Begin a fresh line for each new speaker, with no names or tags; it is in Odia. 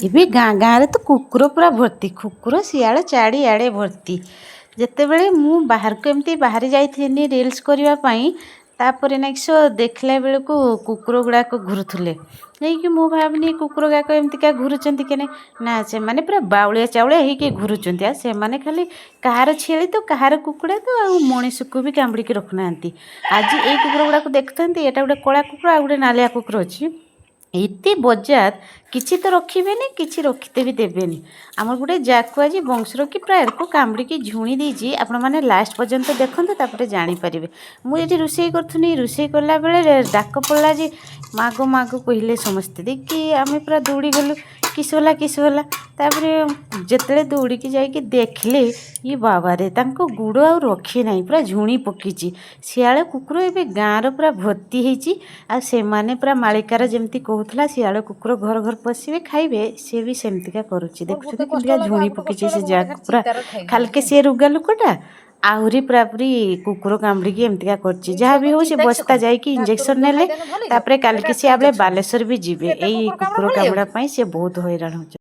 ଏବେ ଗାଁ ଗାଁରେ ତ କୁକୁର ପୁରା ଭର୍ତ୍ତି, କୁକୁର ଶିଆଳ ଚାରିଆଡ଼େ ଭର୍ତ୍ତି। ଯେତେବେଳେ ମୁଁ ବାହାରକୁ ଏମିତି ବାହାରି ଯାଇଥିଲି ରିଲ୍ସ କରିବା ପାଇଁ, ତାପରେ ନେକ୍ସଟ ଦେଖିଲା ବେଳକୁ କୁକୁର ଗୁଡ଼ାକ ଘୁରୁଥିଲେ। ଯାଇକି ମୁଁ ଭାବିନି କୁକୁର ଗୁଡ଼ାକ ଏମିତିକା ଘୁରୁଛନ୍ତି କେନେ ନା, ସେମାନେ ପୁରା ବାଉଳିଆ ଚାଉଳିଆ ହେଇକି ଘୁରୁଛନ୍ତି। ଆଉ ସେମାନେ ଖାଲି କାହାର ଛେଳି ତ କାହାର କୁକୁଡ଼ା ତ ଆଉ ମଣିଷକୁ ବି କାମୁଡ଼ିକି ରଖୁନାହାନ୍ତି। ଆଜି ଏଇ କୁକୁର ଗୁଡ଼ାକୁ ଦେଖୁଥାନ୍ତି। ଏଇଟା ଗୋଟେ କଳା କୁକୁର ଆଉ ଗୋଟେ ନାଲିଆ କୁକୁର ଅଛି। ଏତେ ବଜାର କିଛି ତ ରଖିବେନି, କିଛି ରଖିତେ ବି ଦେବେନି। ଆମର ଗୋଟେ ଯାକୁ ଆଜି ବଂଶରଖି ପୁରା ଏରକୁ କାମୁଡ଼ିକି ଝୁଣି ଦେଇଛି। ଆପଣମାନେ ଲାଷ୍ଟ ପର୍ଯ୍ୟନ୍ତ ଦେଖନ୍ତୁ, ତାପରେ ଜାଣିପାରିବେ। ମୁଁ ଏଠି ରୋଷେଇ କରୁଥିଲି। ରୋଷେଇ କଲା ବେଳେ ଡାକ ପଡ଼ିଲା ଯେ ମାଗୋ ମାଗୋ କହିଲେ ସମସ୍ତେ। ଦେଖି ଆମେ ପୁରା ଦୌଡ଼ି ଗଲୁ, କିସ ହେଲା, କିସ ହେଲା? ତାପରେ ଯେତେବେଳେ ଦୌଡ଼ିକି ଯାଇକି ଦେଖିଲେ, ଇ ବାବାରେ, ତାଙ୍କ ଗୋଡ଼ ଆଉ ରଖି ନାହିଁ, ପୁରା ଝୁଣି ପକେଇଛି। ଶିଆଳ କୁକୁର ଏବେ ଗାଁର ପୁରା ଭର୍ତ୍ତି ହେଇଛି। ଆଉ ସେମାନେ ପୁରା ମାଳିକାର ଯେମିତି କହୁଥିଲା, ଶିଆଳ କୁକୁର ଘର ଘର ପଶିବେ, ଖାଇବେ, ସିଏ ବି ସେମିତିକା କରୁଛି।
ମୋର ଗୋଟେ
ଦେଖୁଛନ୍ତି
କଷ୍ଟ
କେମିତିକା
ହେଲା,
ଝୁଣି
ଆଉ ଗୋଟେ କଷ୍ଟ
ପକେଇଛି
ହେଲା
ସେ
ମୁଁ ଗୋଟେ
ଯାକୁ
ଖାଲି
ପୁରା
ଚିନ୍ତାରେ ଖାଇଲି
ଖାଲିକେ
ବୁଝିଲୁ।
ସିଏ ରୁଗା ଲୋକଟା ଆହୁରି ପୁରାପୁରି କୁକୁର କାମୁଡ଼ିକି ଏମିତିକା କରିଛି।
ଏଇ
ଯାହା
ଛୁଆ
ବି
କଣ
ହଉ, ସେ
ଚିନ୍ତା କିସ
ବସ୍ତା
କରିବ?
ଯାଇକି
ଡାକ୍ତର
ଇଞ୍ଜେକ୍ସନ୍
ତ
ନେଲେ।
ଖାଇଦେଲେ ଭଲ ହେଇଯିବ।
ତାପରେ
ଏଟା
କାଲିକି ସିଏ
ଡାକ୍ତର
ଆବେଳେ
ଇଞ୍ଜେକ୍ସନ
ବାଲେଶ୍ୱର ବି ଯିବେ।
ସେ ଏତେ
ଏଇ
କୁକୁର କାମୁଡ଼ା
କୁକୁର
ଭଲ
କାମୁଡ଼ା
ହେଇଯାଉଛି।
ପାଇଁ ସେ ବହୁତ ହଇରାଣ ହେଉଛନ୍ତି।